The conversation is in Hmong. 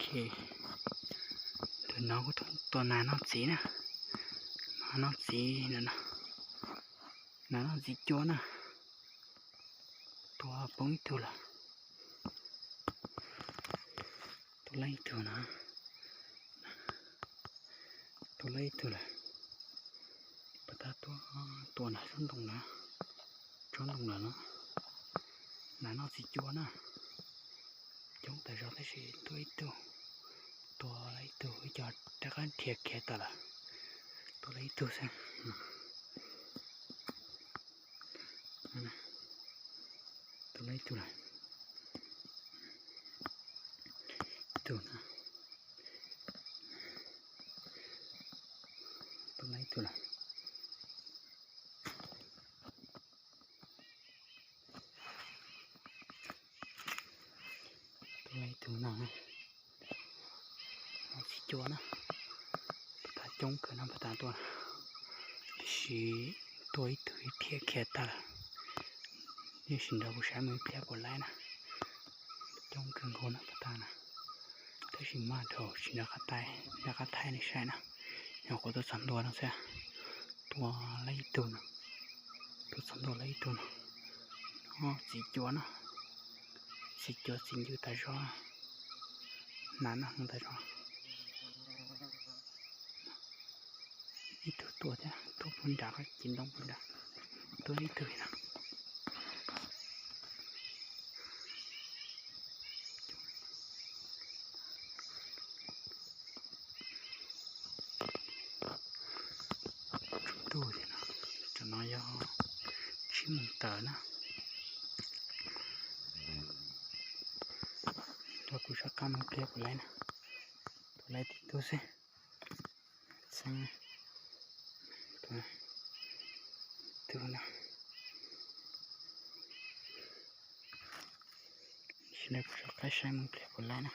Tus no kuj tua nas noj txiv na, nas noj txiv, nas noj txiv cua na. Tua poob ib tug lawm. Tua lawm ib tug no. Tua lawm ib tug lawm. Pas tas tua, tua nas tsob ntoo lawm, tsob ntoo lawm no. Nas noj txiv cua na. Coob tas zog tab sis tua ib tug, tua lawm ib tug, ib co rov qab dhia khiav tas lawm. Tua lawm ib tug xwb. Tua lawm ib tug lawm. Ib tug na. Tua lawm ib tug lawm. Tua lawm ib tug no, nas txiv cua na. Pas tas coob kawg no pas tas tua, tiam sis tua ib tug dhia khiav tag lawm. Nej sim nrog kuv saib mus ib pliag puas laib na. Coob kawg nkaus no pas tas na. Tab sis maj dhau tsis nco qab thaij nej saib na. Yog kuv tua txog ntua no xwb, tua lawm ib tug no, tua txog ntua lawm ib tug no. Txiv cua no, txiv cua txiv ncw tas zog, nas noj hmoov tas zog. Ib tug tuaj thiab, tuaj puag nram qab cim ntoo puag nrad, tuaj ib tug no. Tsaus ntuj, tam no yog tsib moos tawm na. Rau kuv sab qab mus pliag puas laib na. Tua lawm ib tug xwb. Txheeb, tus no, sim no kuv rov qab saib mus pliag puas laib na.